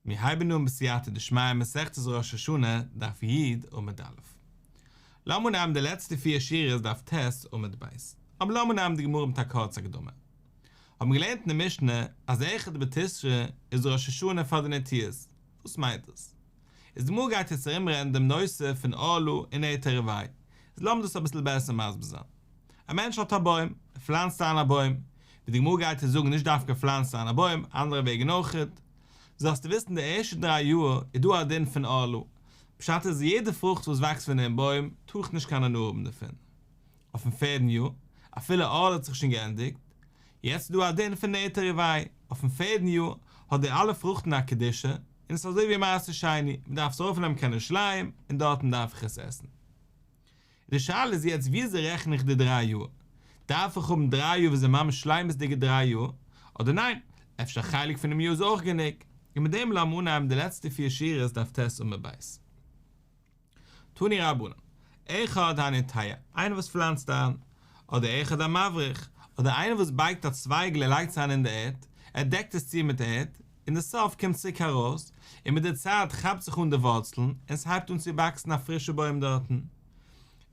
מיר הייבן אן בסייעתא דשמיא מסכת ראש השנה, דף י, עמוד א'. לאמיר נעמען די לעצטע פיר שורות דף ט' עמוד ב'. אבער לאמיר נעמען די גמרא מיט א קורצע הקדמה. האבן מיר געלערנט אין די משנה אז אחד בתשרי איז ראש השנה פאר די נטיעות. וואס מיינט דאס? איז די גמרא גייט יעצט ארומרעדן דעם נושא פון ערלה און נטע רבעי. איז לאמיר דאס אביסל בעסער מסביר זיין. א מענטש האט א בוים, ער פלאנצט איין א בוים, ווי די גמרא גייט יעצט זאגן נישט דווקא פלאנצט איין א בוים, אנדערע וועגן אויכעט, זאלסטו וויסן די ערשטע דריי יאר איז דא א דין פון ערלה, פשט איז יעדע פרוכט וואס וואקסט פון דעם בוים טאר איך נישט קיין הנאה האבן דערפון. אויפן פערדן יאר, אפילו ערלה האט זיך שוין געענדיגט, יעצט איז דא א דין פון נטע רבעי, אויפן פערדן יאר האט די אלע פרוכטן א קדושה, און עס איז אזוי ווי מעשר שני, מען דארף עס ארויפנעמען קיין ירושלים און דארטן דארף איך עס עסן. די שאלה איז יעצט וויאזוי רעכן איך די דריי יאר? דארף איך האבן דריי יאר וואס זענען ממש שלימות'דיגע דריי יאר? אדער ניין, אפשר א חלק פונעם יאר איז אויך גענוג? און מיט דעם לאמיר אנהייבן די לעצטע פיר שורות דף ט' עמוד ב'. תנו רבנן, אחד הנוטע, איינער וואס פלאנצט איין, אדער אחד המבריך, אדער איינער וואס בייגט א צווייגל און לייגט עס איין אין די ערד, ער דעקט עס צו מיט ערד, און די סוף קומט צוריק ארויס, און מיט די צייט כאפט זיך אן די ווארצלן און עס הייבט אן צו וואקסן א פרישע בוים דארטן.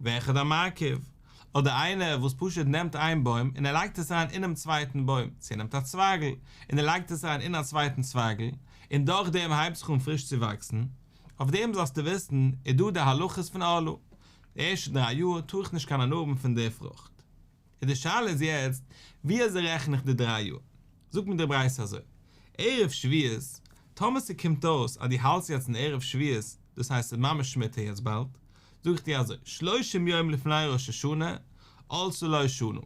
ואחד המרקיב, אדער איינער וואס פשוט נעמט איין בוים און ער לייגט עס אריין אינעם צווייטן בוים, צו ער נעמט א צווייגל און ער לייגט עס אריין אין א צווייטן צווייגל, און דורכדעם הייבט זיך אן פריש צו וואקסן. אויף דעם זאלסטו וויסן, איז דא די הלכות פון ערלה. די ערשטע דריי יאר טאר איך נישט קיין הנאה האבן פון די פרוכט. און די שאלה איז יעצט, ווי אזוי רעכן איך די דריי יאר? זאגט מיר די ברייתא אזוי, ערב שביעית, טאמער ס'קומט אויס אז דו האלטסט יעצט אין ערב שביעית, דאס הייסט ס'איז ממש שמיטה יעצט באלד, זאג איך דיר אזוי, שלושים יום לפני ראש השנה, עלתה לו שנה,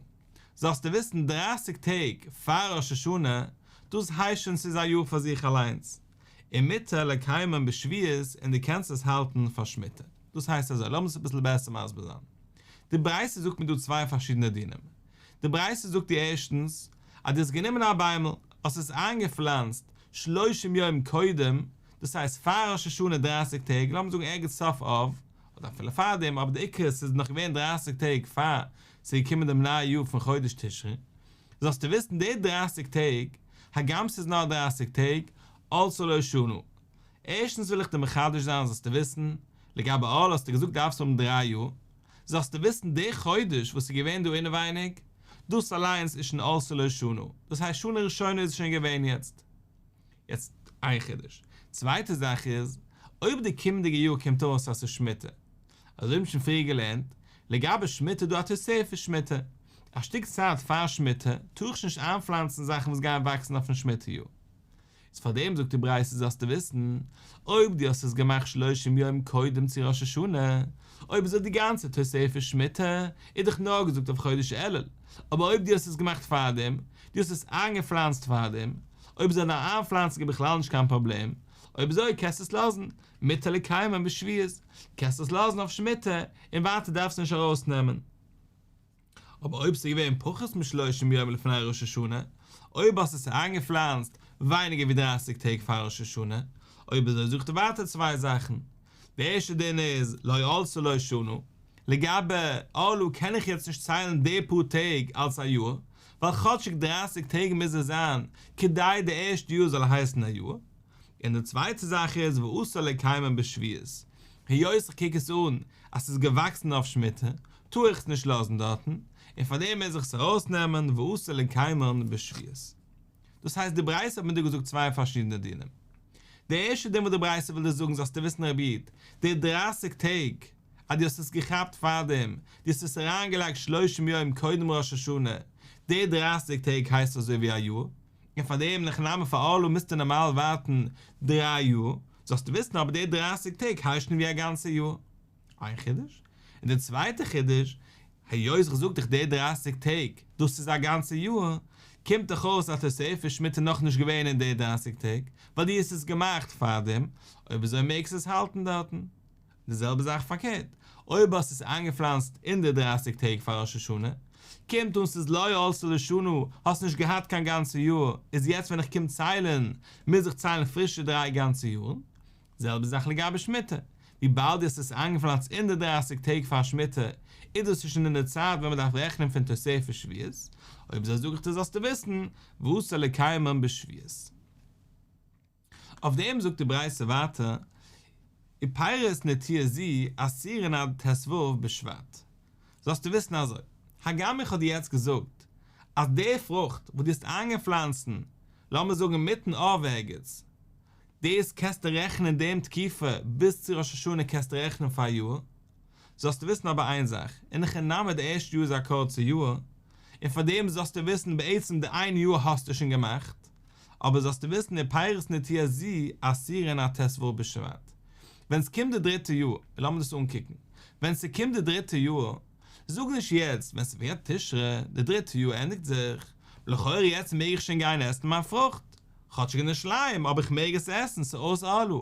זאלסטו וויסן דרייסיג טעג פאר ראש השנה, דאס הייסט שוין ס'איז א יאר פאר זיך אליינס, ומותר לקיימן בשביעית און דו קענסט עס האלטן פאר שמיטה. דאס הייסט אזוי, לאמיר עס אביסל בעסער מסביר זיין. די ברייתא זאגט מיר דא צוויי פארשידענע דינים. די ברייתא זאגט דיר ערשטנס, אז דו האסט גענומען א ביימל, האסט עס איינגעפלאנצט שלושים יום קודם, דאס הייסט פאר ראש השנה דרייסיג טעג, לאמיר זאגן ערגעץ סוף אב, אדער אפילו פארדעם, אבער די עיקר איז ס'איז נאך געווען דרייסיג טעג פאר ס'איז געקומען דעם נייע יאר פון חודש תשרי, זאלסטו וויסן די דרייסיג טעג, הגם ס'איז נאר דרייסיג טעג, עלתה לו שנה. ערשטנס וויל איך דיר מחדש זיין זאלסטו וויסן, לגבי ערלה האסטו געזאגט דארפסט האבן דריי יאר, זאלסטו וויסן די חודש וואס איז געווען דא אינעווייניג, דאס אליינס איז שוין עלתה לו שנה, דאס הייסט שנה ראשונה איז שוין געווען יעצט. יעצט איין חידוש. צווייטע זאך איז, אויב די קומענדיגע יאר קומט אויס אז ס'איז שמיטה, אזוי האבן שוין פריער געלערנט, לגבי שמיטה איז דא א תוספת שמיטה, א שטיק צייט פאר שמיטה טאר איך שוין נישט איינפלאנצן זאכן וואס גייען וואקסן אויפן שמיטה יאר. איז פאר דעם זאגט די ברייתא זאלסטו וויסן, אויב דו האסט עס געמאכט שלושים יום קודם צו ראש השנה, אויב אזוי די גאנצע תוספת שמיטה איז דאך נאר געזאגט אויף חודש אלול, אבער אויב דו האסט עס געמאכט פארדעם, דו האסט עס איינגעפלאנצט פארדעם, אויב אזוי דיין איינפלאנצונג איז בכלל נישט קיין פראבלעם, אויב אזוי קענסטו עס לאזן, מותר לקיימן בשביעית, קענסט עס לאזן אויף שמיטה, און ווייטער דארפסטו נישט ארויסנעמען. אבער אויב ס'איז געווען פחות משלושים יום לפני ראש השנה, אויב האסט עס איינגעפלאנצט ווייניגער ווי דרייסיג טעג פאר ראש השנה, אויב אזוי זאגט ער ווייטער צוויי זאכן, די ערשטע דין איז לא עלתה לו שנה, לגבי ערלה קען איך יעצט נישט ציילן די פאר טעג אלס א יאר, ווייל כאטשיג דרייסיג טעג מוז עס זיין כדי די ערשטע יאר זאל הייסן א יאר, און די צווייטע זאך איז ואסור לקיימן בשביעית, היות איך קוק עס אן אז ס'איז געוואקסן אויף שמיטה, טאר איך עס נישט לאזן דארטן, און פארדעם מוז איך עס ארויסנעמען ואסור לקיימן בשביעית. דאס הייסט די ברייתא האט מיר דא געזאגט צוויי פארשידענע דינים. די ערשטע דין וואס די ברייתא וויל דיר זאגן זאלסטו וויסן רבי איד, די דרייסיג טעג אז דו האסט עס געכאפט פארדעם, דו האסט עס אריינגעלייגט שלושים יום קודם ראש השנה, די דרייסיג טעג הייסט אזוי ווי א יאר, און פאר דעם אין הכי נמי פאר ערלה מוזטו נארמאל ווארטן דריי יאר, זאלסטו וויסן אבער די דרייסיג טעג הייסט שוין ווי א גאנצע יאר. איין חידוש. און די צווייטע חידוש, היות איך זאג דיך די דרייסיג טעג, דאס איז א גאנצע יאר, קומט דאך אויס אז תוספת שמיטה נאך נישט געווען אין די דרייסיג טעג, ווייל דו האסט עס געמאכט פארדעם, אויב אזוי מעגסטו עס האלטן דארטן. די זעלבע זאך פארקערט, אויב האסט עס איינגעפלאנצט אין די דרייסיג טעג פאר ראש השנה, קומט אן ס'איז לא עלתה לו שנה, האסט נישט געהאט קיין גאנצע יאר, איז יעצט ווען איך קום ציילן, מוז איך ציילן פרישע דריי גאנצע יארן. זעלבע זאך לגבי שמיטה, וויבאלד דו האסט עס איינגעפלאנצט אין די דרייסיג טעג פאר שמיטה, איז דאס שוין אין די צייט ווען מ'דארף רעכענען פון תוספת שביעית, אויב אזוי זאג איך דיר זאלסטו וויסן, ואסור לקיימן בשביעית. אויף דעם זאגט די ברייתא ווייטער, ופירות נטיעה זו אסורין עד ט"ו בשבט. זאלסטו וויסן אזוי, הגם איך האב דיר יעצט געזאגט אז די פרוכט וואס דו האסט איינגעפלאנצן, לאמיר זאגן אינמיטן אב ערגעץ, דאס קענסטו רעכענען דעם תקופה ביז צו ראש השנה קענסטו רעכענען פאר א יאר, זאלסטו וויסן אבער איין זאך, אין הכי נמי די ערשטע יאר איז א קורצע יאר, און פאר דעם זאלסטו וויסן בעצם די איין יאר האסטו שוין געמאכט, אבער זאלסטו וויסן ופירות נטיעה זו אסורין עד ט"ו בשבט. ווען ס'קומט די דריטע יאר, און לאמיר דאס אנקוקן, ווען ס'קומט די דריטע יאר, זאג נישט יעצט ווען ס'ווערט תשרי, די דריטע יאר ענדיגט זיך, לכאורה יעצט מעג איך שוין גיין עסן מיין פרוכט, כאטשיג אין ירושלים, אבער איך מעג עס עסן, ס'איז אויס ערלה.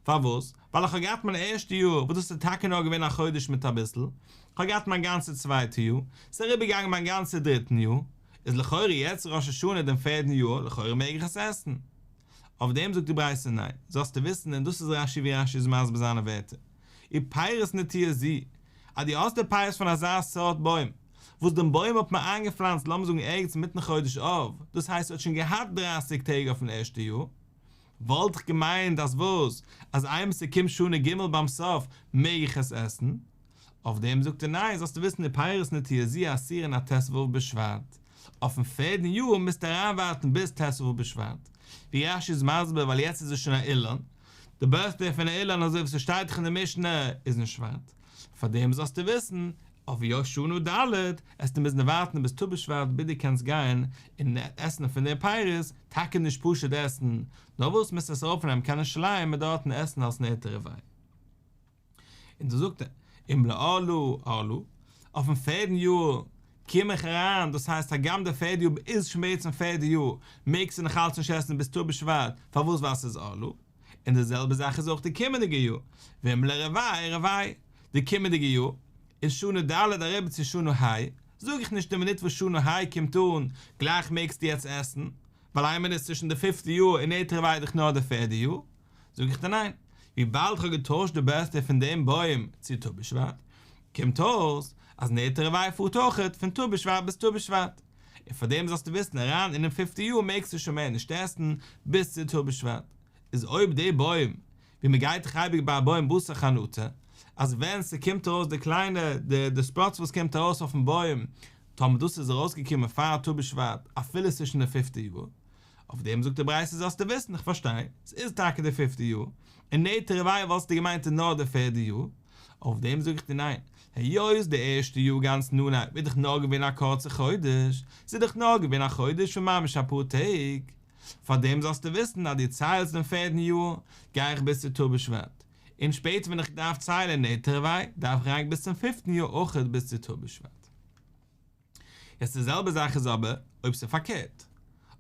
פארוואס? ווייל איך האב געהאט מיין ערשטע יאר, וואס דאס איז טאקע נאר געווען א חודש מיט אביסל, איך האב געהאט מיין גאנצע צווייטע יאר, ס'איז אריבערגעגאנגען מיין גאנצע דריטן יאר, איז לכאורה יעצט ראש השנה דעם פערדן יאר, לכאורה מעג איך עס עסן. אויף דעם זאגט די ברייתא ניין, זאלסטו וויסן, און דאס איז רש"י ווי רש"י איז מסביר זיינע ווערטער, ופירות נטיעה זו, אז דו האסט די פירות פון אזא סארט בוים, וואס דעם בוים האט מען איינגעפלאנצט לאמיר זאגן ערגעץ אינמיטן חודש אב, דאס הייסט ס'האט שוין געהאט דרייסיג טעג אויפן ערשטע יאר, וואלט איך געמיינט אז וואס? אז איינמאל ס'קומט שנה ג' ביים סוף מעג איך עס עסן? אויף דעם זאגט ער ניין, זאלסטו וויסן ופירות נטיעה זו אסורין עד ט"ו בשבט, אויפן פערדן יאר מוזטו אריינווארטן ביז ט"ו בשבט, ווי רש"י איז מסביר ווייל יעצט איז עס שוין א אילן, די בירטדעי פון א אילן אזוי ווי ס'שטייט דאך אין די משנה איז אין שבט, פאר דעם זאלסטו וויסן, אויף שנה ד' עסטו מוזן ווארטן ביז ט"ו בשבט ביז דו קענסט גיין און עסן פון די פירות, טאקע נישט פשוט עסן, נאר וואס מוזט עס ארויפנעמען קיין ירושלים און דארטן עסן אלס נטע רבעי. און דא זאגט ער, אם לערלה ערלה, אויפן פערדן יאר קום איך אריין, דאס הייסט הגם די פערדע יאר איז שוין בעצם פערדע יאר, מעגסטו נאך אלץ נישט עסן ביז ט"ו בשבט, פארוואס ווייל ס'איז ערלה, און די זעלבע זאך איז אויך די קומענדיגע יאר, ואם לרבעי רבעי, די קומענדיגע יאר, איז שנה ד' אריבער צו שנה ה', זאג איך נישט די מינוט וואס שנה ה' קומט אן, גלייך מעגסטו יעצט עסן, ווייל איין מינוט צווישן די פיפטע יאר און נטע רבעי איז דאך נאר די פערדע יאר, זאג איך דיר ניין, וויבאלד כ'האב געטוישט די בירטדעי פון דעם בוים צו ט"ו בשבט, קומט אויס אז נטע רבעי פארט אויכעט פון ט"ו בשבט ביז ט"ו בשבט, און פאר דעם זאלסטו וויסן אריין אינעם פיפטע יאר מעגסטו שוין מער נישט עסן ביז צו ט"ו בשבט, איז אויב די בוים, ווי מ'גייט דאך אייביג ביי א בוים בתר חנטה, אז ווען ס'קומט ארויס די קליינע די די שפראץ וואס קומט ארויס אויפן בוים, טאמער דאס איז ארויסגעקומען פאר ט"ו בשבט אפילו ס'איז שוין די פיפטע יאר, אויף דעם זאגט די ברייתא זאלסטו וויסן, איך פארשטיי, ס'איז טאקע די פיפטע יאר, און נטע רבעי וואלסטו געמיינט איז נאר די פערדע יאר, אויף דעם זאג איך דיר ניין, היות די ערשטע יאר גאנץ אין אנהייב איז דאך נאר געווען א קורצע חודש, ס'איז דאך נאר געווען א חודש פון ממש אפאר טעג, פאר דעם זאלסטו וויסן אז דו ציילסט דעם פערדן יאר, גיי איך ביז צו ט"ו בשבט, און שפעטער ווען איך דארף ציילען נטע רבעי, דארף איך אריין ביז צום פיפטן יאר אויכעט ביז צו ט"ו בשבט. יעצט די זעלבע זאך איז אבער אויב ס'איז פארקערט.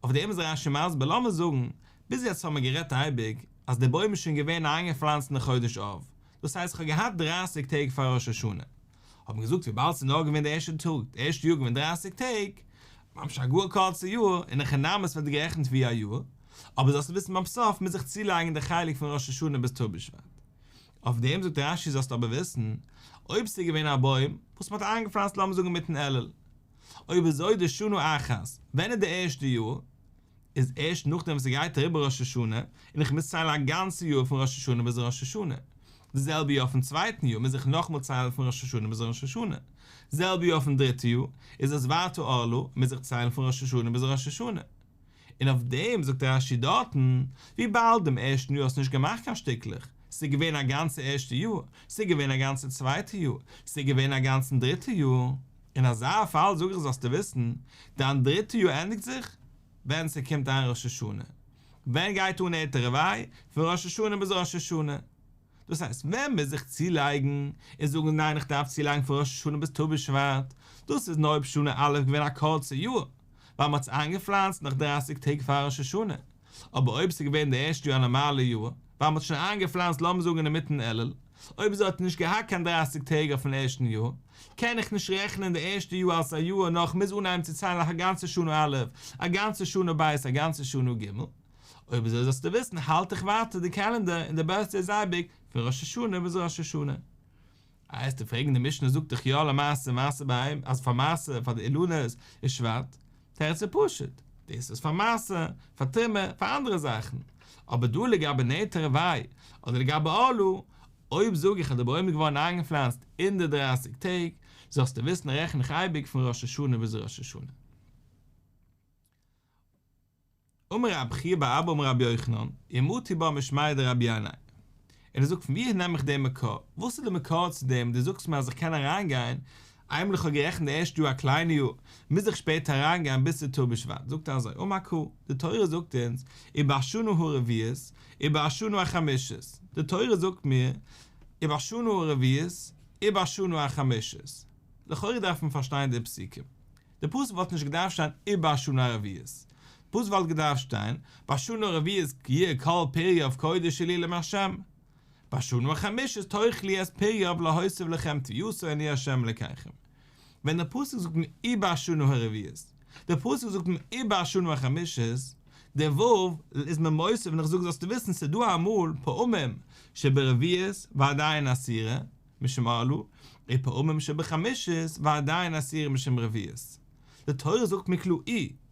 אויף דעם איז רש"י מסביר, לאמיר זאגן, ביז יעצט האבן מיר גערעדט אייביג אז דער בוים איז שוין געווען איינגעפלאנצט אין חודש אב, דאס הייסט כ'האב געהאט דרייסיג טעג פאר ראש השנה. האט מען געזאגט וויבאלד ס'איז נאר געווען די ערשטע טאג, די ערשטע יאר געווען דרייסיג טעג, ממש א גאר קורצע יאר, אין הכי נמי ס'ווערט גערעכנט ווי א יאר, אבער זאלסט וויסן ביים סוף מוז איך צולייגן די חלק פון ראש השנה ביז ט"ו בשבט. אויף דעם זאגט רש"י זאלסט אבער וויסן, אויב ס'איז געווען א בוים וואס מ'האט איינגעפלאנצט לאמיר זאגן מיטן אלול, אויב אזוי די שנה אחת, ווען איז די ערשטע יאר? איז ערשט נאכדעם וואס ס'גייט אריבער ראש השנה, און איך מוז ציילן א גאנצע יאר פון ראש השנה ביז ראש השנה. די זעלבע יאר אויפן צווייטן יאר מוז איך נאכאמאל ציילן פון ראש השנה ביז ראש השנה. זעלבע יאר אויפן דריטע יאר, איז עס ווייטער ערלה, מוז איך ציילן פון ראש השנה ביז ראש השנה. און אויף דעם זאגט רש"י דארטן, וויבאלד דעם ערשטן יאר האסט נישט געמאכט קיין שטיקלעך, ס'איז געווען א גאנצע ערשטע יאר, ס'איז געווען א גאנצע צווייטע יאר, ס'איז געווען א גאנצן דריטע יאר, אין אזא פאל זאג איך זאלסטו וויסן, דיין דריטע יאר ענדיגט זיך ווען ס'קומט איין ראש השנה. ווען גייט אן נטע רבעי? פון ראש השנה ביז ראש השנה. דאס הייסט ווען מוז איך צולייגן און זאגן ניין איך דארף צולייגן פון ראש השנה ביז ט"ו בשבט, דאס איז נאר אויב שנה א' געווען א קורצע יאר, ווייל מ'האט עס איינגעפלאנצט נאך דרייסיג טעג פאר ראש השנה, אבער אויב ס'איז געווען די ערשטע יאר א נארמאלע יאר, ווייל מ'האט שוין איינגעפלאנצט לאמיר זאגן אינמיטן אלול, אויב אזוי האט ער נישט געהאט קיין דרייסיג טעג אויפן ערשטן יאר, קען איך נישט רעכענען די ערשטע יאר אלס א יאר נאר כ'מוז אנהייבן צו ציילן א גאנצע שנה א', א גאנצע שנה ב', א גאנצע שנה ג'. אויב אזוי זאלסטו וויסן האלט איך ווייטער די קעלענדער און די בירטדעי איז אייביג פון ראש השנה ביז ראש השנה. איי וועסטו פרעגן די משנה זאגט דאך יא למעשר מעשר בהמה אז פאר מעשר פאר די אילנות איז שבט, תירוץ איז פשוט, דאס איז פאר מעשר, פאר תרומה, פאר אנדערע זאכן, אבער דא לגבי נטע רבעי אדער לגבי ערלה, אויב זאג איך אז די בוים איז געווארן איינגעפלאנצט אין די דרייסיג טעג, זאלסטו וויסן רעכן איך אייביג פון ראש השנה ביז ראש השנה. אמר רב חייא בר אבא אמר רבי יוחנן, אימתי בה משמיה דרבי ינאי. און ער זאגט פון ווי נעם איך דעם מקור? וואס איז די מקור צו דעם? דו זאגסט מיר אז איך קען אריינגיין, איינמאל איך האב גערעכנט די ערשטע יאר א קליינע יאר, מוז איך שפעטער אריינגיין ביז צו ט"ו בשבט. זאגט ער אזוי, אמר קרא, די תורה זאגט אונז, ובשנה הרביעית, ובשנה החמישית. די תורה זאגט מיר, ובשנה הרביעית, ובשנה החמישית. לכאורה דארף מען פארשטיין די פסוקים. די פסוק וואלט נישט געדארפט שטיין ובשנה הרביעית. די פסוק וואלט געדארפט שטיין, בשנה הרביעית יהיה כל פריו קודש ילולים לה'. בשנה החמישית תאכלו את פריו להוסיף לכם תבואתו אני ה' אלקיכם. ווען די פסוק זאגט מיר ובשנה הרביעית, די פסוק זאגט מיר ובשנה החמישית, די ו' איז מיר מוסיף און איך זאג זאלסטו וויסן ס'איז דא אמאל פעמים שברביעית ועדיין אסורה, משום ערלה, ופעמים שבחמישית ועדיין אסורה משום רביעית. די תורה זאגט מיר קלאר ו,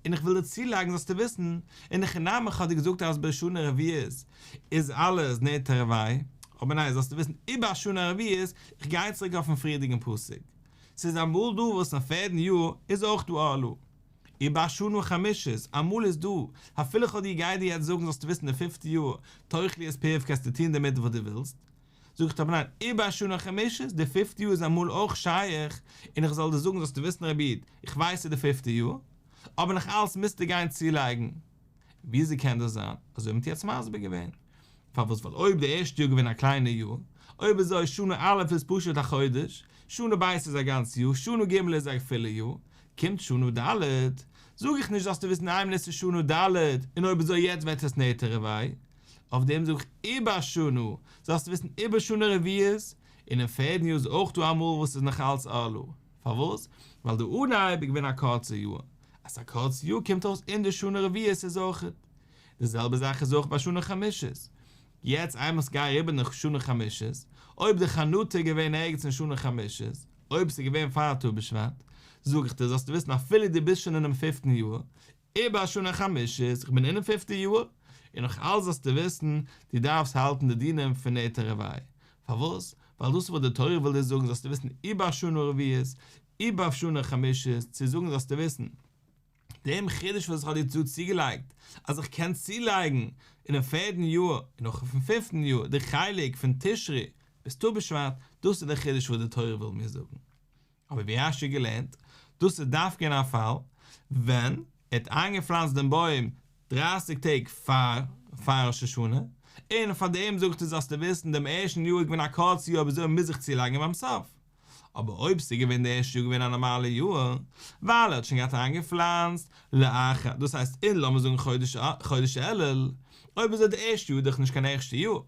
און איך וויל דיר צולייגן זאלסטו וויסן, אין הכי נמי כ'האב דיר געזאגט אז בשנה רביעית איז אלעס נטע רבעי, אבער ניין זאלסטו וויסן ובשנה הרביעית, איך גיי צוריק אויפן פריערדיגן פסוק, ס'איז אמאל דא וואס אין פערדן יאר איז אויך דא ערלה. ובשנה החמישית, אמאל איז דא, אפילו כ'האב דיר גיי דיר יעצט זאגן זאלסטו וויסן די פיפטע יאר, תאכלו את פריו קענסטו טון דערמיט וואס דו ווילסט, זאג איך אבער ניין, ובשנה החמישית, די פיפטע יאר איז אמאל אויך שייך, און איך זאל דיר זאגן זאלסטו וויסן רבי איד, איך ווייס ס'איז די פיפטע יאר, אבער נאך אלץ מוזטו גיין צולייגן. וויאזוי קען דאס זיין? אזוי האט מען יעצט מסביר געווען. פארוואס? ווייל אויב די ערשטע יאר געווען א קליינע יאר, אויב אזוי שנה א' איז פשוט א חודש, שנה ב' איז א גאנץ יאר, שנה ג' איז א פולע יאר, קומט שנה ד', זאג איך נישט זאלסטו וויסן איינמאל עס איז שנה ד', און אויב אזוי יעצט ווערט עס נטע רבעי, אויף דעם זאג איך ובשנה, זאלסטו וויסן ובשנה הרביעית, און אין פערדן יאר איז אויך דא אמאל וואס איז נאך אלץ ערלה, פארוואס? ווייל די אנהייב איז געווען א קורצע יאר, אז א קורצע יאר קומט אויס אין די שנה רביעית איז אויך. די זעלבע זאך איז אויך ביי שנה חמישית, יעצט איינמאל ס'גייט אריבער נאך שנה חמישית, אויב די חנטה איז געווען ערגעץ אין שנה חמישית, אויב ס'איז געווען פאר ט"ו בשבט, זאג איך דיר זאלסטו וויסן אפילו דו ביסט שוין אינעם פיפטן יאר, ובשנה החמישית, איך בין אינעם פיפטע יאר, און נאך אלץ זאלסטו וויסן, דו דארפסט האלטן די דינים פון נטע רבעי. פארוואס? ווייל דאס איז וואס די תורה וויל דיר זאגן זאלסטו וויסן ובשנה הרביעית, ובשנה החמישית, צו זאגן זאלסטו וויסן, דעם חידוש וואס איך האב דיר דא צוגעלייגט, אז איך קען צולייגן אינעם פערדן יאר און אויך אויפן פיפטן יאר די חלק פון תשרי ביז ט"ו בשבט, דאס איז דער חידוש וואס די תורה וויל מיר זאגן. אבער ווי רש"י געלערנט, דאס איז דווקא אין א פאל ווען ער האט איינגעפלאנצט דעם בוים דרייסיג טעג פאר פאר ראש השנה, און פאר דעם זאגט ער זאלסטו וויסן דעם ערשטן יאר איז געווען א קורצע יאר אויב אזוי מוז איך צולייגן ביים סוף. אבער אויב ס'איז געווען די ערשטע יאר געווען א נארמאלע יאר, ווייל ער האט שוין געהאט איינגעפלאנצט לאחר, דאס הייסט אין לאמיר זאגן חודש חודש אלול, אויב אזוי די ערשטע יאר איז דאך נישט קיין ערשטע יאר,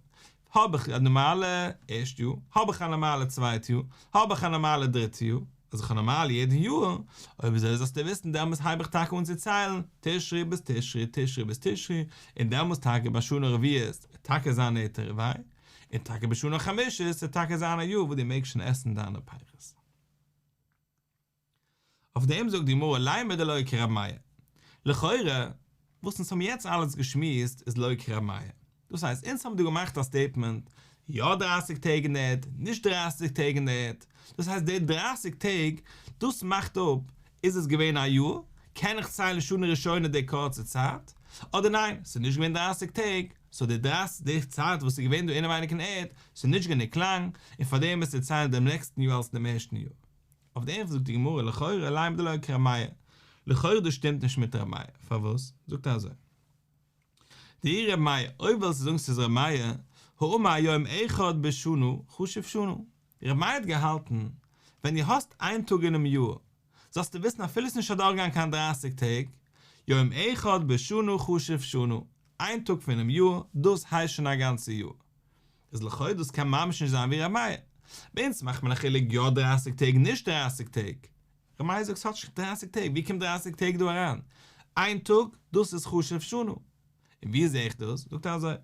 האב איך א נארמאלע ערשטע יאר, האב איך א נארמאלע צווייטע יאר, האב איך א נארמאלע דריטע יאר, אז איך האב נארמאל יעדן יאר, אויב אזוי זאלסטו וויסן דעמאלס הייב איך טאקע אן צו ציילן, תשרי ביז תשרי, תשרי ביז תשרי, און דעמאלס טאקע בשנה הרביעית וועט טאקע זיין נטע רבעי, און טאקע בשנה חמישית וועט טאקע זיין א יאר וואס דו מעגסט שוין עסן דיינע פירות. אויף דעם זאגט די גמרא לימא דלא כרבי מאיר. לכאורה, וואס אונז האבן יעצט אלעס געשמועסט איז לא כרבי מאיר. דאס הייסט, אונז האבן דא געמאכט א סטעיטמענט, יא דרייסיג טעג אין די ערד, נישט דרייסיג טעג אין די ערד. דאס הייסט די דרייסיג טעג, דאס מאכט אפ, איז עס געווען א יאר, קען איך ציילן שנה ראשונה די קורצע צייט, אדער ניין, ס'איז נישט געווען דרייסיג טעג, סאו די דרייסיג, די צייט וואס איז געווען דא אינעווייניג אין ערד, ס'איז נישט גענוג לאנג, און פארדעם מוזטו ציילן דעם נעקסטן יאר אלס דעם ערשטן יאר. אויף דעם זאגט די גמרא לכאורה לימא דלא כר' מאיר, לכאורה דאס שטימט נישט מיט ר' מאיר, פארוואס? זאגט ער אזוי, דאי ר' מאיר, אויב ווילסטו זאגן ס'איז ר' מאיר, האמר יום אחד בשנה חשוב שנה, ר' מאיר האט געהאלטן, ווען דו האסט איין טאג אינעם יאר, זאלסטו וויסן אפילו ס'איז נישט אדורכגעגאנגען קיין דרייסיג טעג, יום אחד בשנה חשוב שנה, איין טאג פונעם יאר, דאס הייסט שוין א גאנצע יאר. איז לכאו' דאס קען ממש נישט זיין ווי ר' מאיר. ביי אונז מאכט מען א חילוק יא דרייסיג טעג נישט דרייסיג טעג. ר' מאיר זאגט ס'האט נישט דרייסיג טעג, ווי קומט דרייסיג טעג דא אריין? איין טאג, דאס איז חשוב שנה. און ווי זעה איך דאס? זאגט ער אזוי,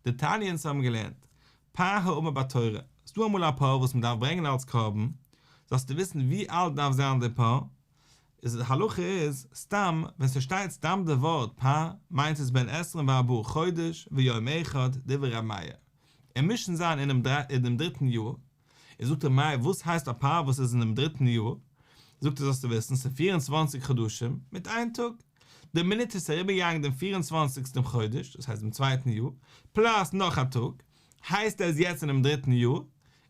דתניא אונז האבן געלערנט, פר האמור בתורה, ס'דא אמאל א פר וואס מ'דארף ברענגען אלס קרבן, זאלסטו וויסן ווי אלט דארף זיין דער פר? איז די הלכה איז, סתם, ווען ס'שטייט סתם די ווארט פר, מיינט עס בן עשרים וארבעה חודש ויום אחד, דברי ר' מאיר. ער מוז שוין זיין אינעם אינעם דריטן יאר, און זאגט ר' מאיר וואס הייסט א פר וואס איז אינעם דריטן יאר, זאגט ער זאלסטו וויסן ס'איז פיר און צוואנציג חדשים מיט איין טאג, די מינוט עס איז אריבערגעגאנגען דעם פיר און צוואנציגסטן חודש, דאס הייסט דעם צווייטן יאר, פלאס נאך א טאג, הייסט ער איז יעצט אינעם דריטן יאר,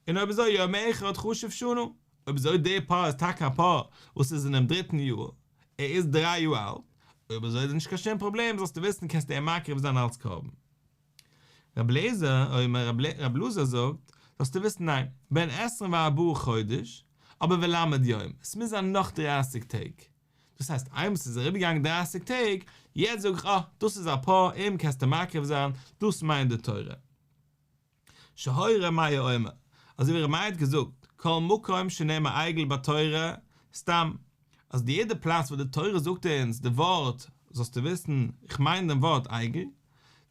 און אויב אזוי יום אחד חשוב שנה, אויב אזוי דער פר איז טאקע א פר וואס איז אינעם דריטן יאר, ער איז דריי יאר אלט, אויב אזוי איז נישט קיין שום פראבלעם זאלסטו וויסן קענסטו אים מקריב זיין אלס קרבן. רבי אליעזר אומר, רבי אלעזר זאגט, זאלסטו וויסן ניין, בן עשרים וארבעה חודש, אבער ול' יום, עס מוז זיין נאך דרייסיג טעג, דאס הייסט איינמאל ס'איז אריבערגעגאנגען דרייסיג טעג, יעצט זאג איך אה, דאס איז א פר, אים קענסטו מקריב זיין, דאס מיינט די תורה. שהיה ר' מאיר אומר, אזוי ווי ר' מאיר האט געזאגט, כל מקום שנאמר עגל בתורה, סתם, אז די יעדע פלאץ וואס די תורה זאגט אונז די ווארט, זאלסטו וויסן, איך מיין דעם ווארט עגל,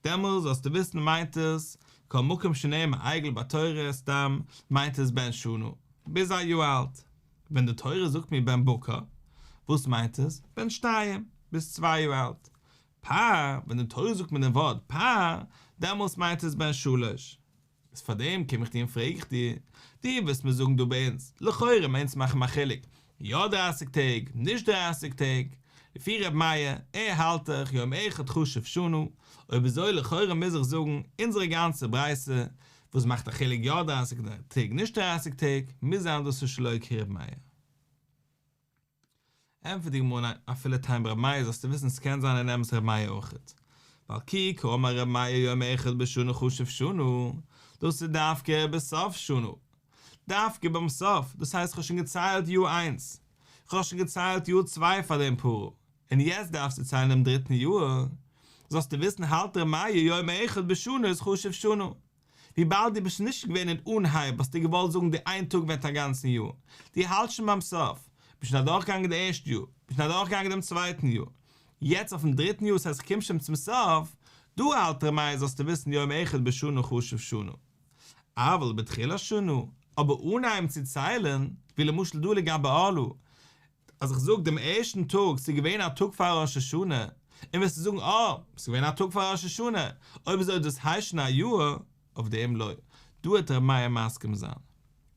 דעמאלס זאלסטו וויסן מיינט עס, כל מקום שנאמר עגל בתורה, סתם, מיינט עס בן שנה, ביז א יאר אלט. ווען די תורה זאגט מיר בן בקר, וואס מיינט עס? בן שתיים, ביז צוויי יאר אלט. פר, ווען די תורה זאגט מיר דעם ווארט פר, דעמאלס מיינט עס בן שלש. איז פאר דעם קום איך דיר און פרעג איך דיר, דו ווילסט מיר זאגן דא ביי אונז, לכאורה מיינט אונז מאכן א חילוק, יא דרייסיג טעג, נישט דרייסיג טעג, לפי ר' מאיר, ער האלט דאך יום אחד חשוב שנה, אויב אזוי לכאורה מוז איך זאגן, אונזערע גאנצע ברייתא, וואס מאכט א חילוק יא דרייסיג טעג נישט דרייסיג טעג, מוז זיין דאס איז שלא כר' מאיר. ענטפערט די גמרא ניין, אפילו תימא ר' מאיר זאלסטו וויסן ס'קען זיין אין אמת ר' מאיר אויכעט, ווייל כי קאמר ר' מאיר יום אחד בשנה חשוב שנה, דאס איז דווקא בסוף שנה, דווקא ביים סוף, דאס הייסט כ'האב שוין געציילט יאר איינס, כ'האב שוין געציילט יאר צוויי פאר דעם פרה, און יעצט דארפסטו ציילן דעם דריטן יאר, זאלסטו וויסן האלט ר' מאיר יום אחד בשנה איז חשוב שנה. וויבאלד דו ביסט נישט געווען אין אנהייב האסטו געוואלט זאגן די איין טאג ווערט א גאנצן יאר, דו האלטסט שוין ביים סוף, ביסט שוין אדורכגעגאנגען די ערשטע יאר, ביסט שוין אדורכגעגאנגען דעם צווייטן יאר, יעצט אויפן דריטן יאר ס'הייסט כ'קום שוין צום סוף, דא האלט ר' מאיר זאלסטו וויסן יום אחד בשנה חשוב שנה. אבל בתחילת שנה, אבער אנהייבן צו ציילן, ווי למשל דא לגבי ערלה, אז איך זאג דעם ערשטן טאג ס'איז געווען א טאג פאר ראש השנה, און וועסטו זאגן אה, ס'איז געווען א טאג פאר ראש השנה, אויב אזוי דאס הייסט שוין א יאר, אויף דעם לא, דא וועט ר' מאיר מסכים זיין.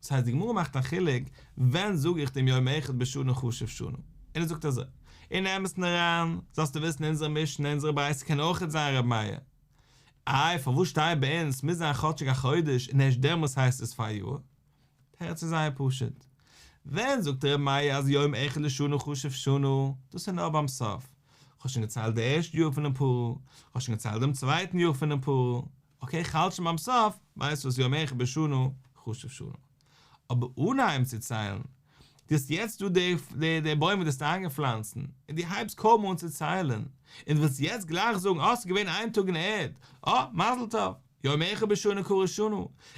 דאס הייסט די גמרא מאכט א חילוק ווען זאג איך דעם יום אחד בשנה חשוב שנה, און ער זאגט אזוי, אין אמת'ן אריין, זאלסטו וויסן אונזערע משנה אונזערע ברייתא קען אויכעט זיין ר' מאיר. איי פארוואס שטייט ביי אונז מוז זיין כאטשיג א חודש און ערשט דעמאלס הייסט עס פאר א יאר? תירוץ איז זייער פשוט. ווען זאגט ר' מאיר אז יום אחד לשנה חשוב שנה, דאס איז נאר ביים סוף. כ'האב שוין געציילט די ערשטע יאר פונעם פרה, כ'האב שוין געציילט דעם צווייטן יאר פונעם פרה, אקעי כ'האלט שוין ביים סוף, ווייסט וואס יום אחד בשנה חשוב שנה. אבער אנהייבן צו ציילן, דו האסט יעצט דא די די בוים וואס דו האסט איינגעפלאנצן, און דו הייבסט קוים אן צו ציילן, און דו ווילסט יעצט גלייך זאגן אה ס'איז געווען איין טאג אין ערד, אה מזל טוב! יום אחד בשנה קרוי שנה,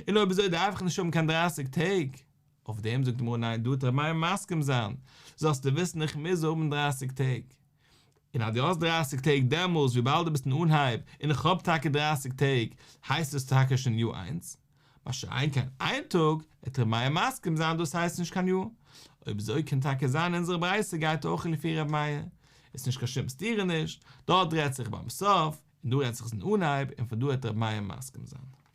און אויב אזוי דארף איך נישט האבן קיין דרייסיג טעג. אויף דעם זאגט די גמרא ניין דא וועט ר' מאיר מסכים זיין, זאלסטו וויסן איך מוז האבן דרייסיג טעג. און אז דו האסט דרייסיג טעג דעמאלס וויבאלד דו ביסט אין אנהייב און איך האב טאקע דרייסיג טעג הייסט עס טאקע שוין יאר איינס. מה שאין כן איין טאג, וועט ר' מאיר מסכים זיין דאס הייסט נישט קיין יאר. אויב אזוי קען טאקע זיין אונזערע ברייתא גייט אויך לפי ר' מאיר. איז נישט קיין שום סתירה נישט, דארט רעדט זיך ביים סוף, און דא רעדט זיך עס אין אנהייב און פון דא וועט ר' מאיר מסכים זיין.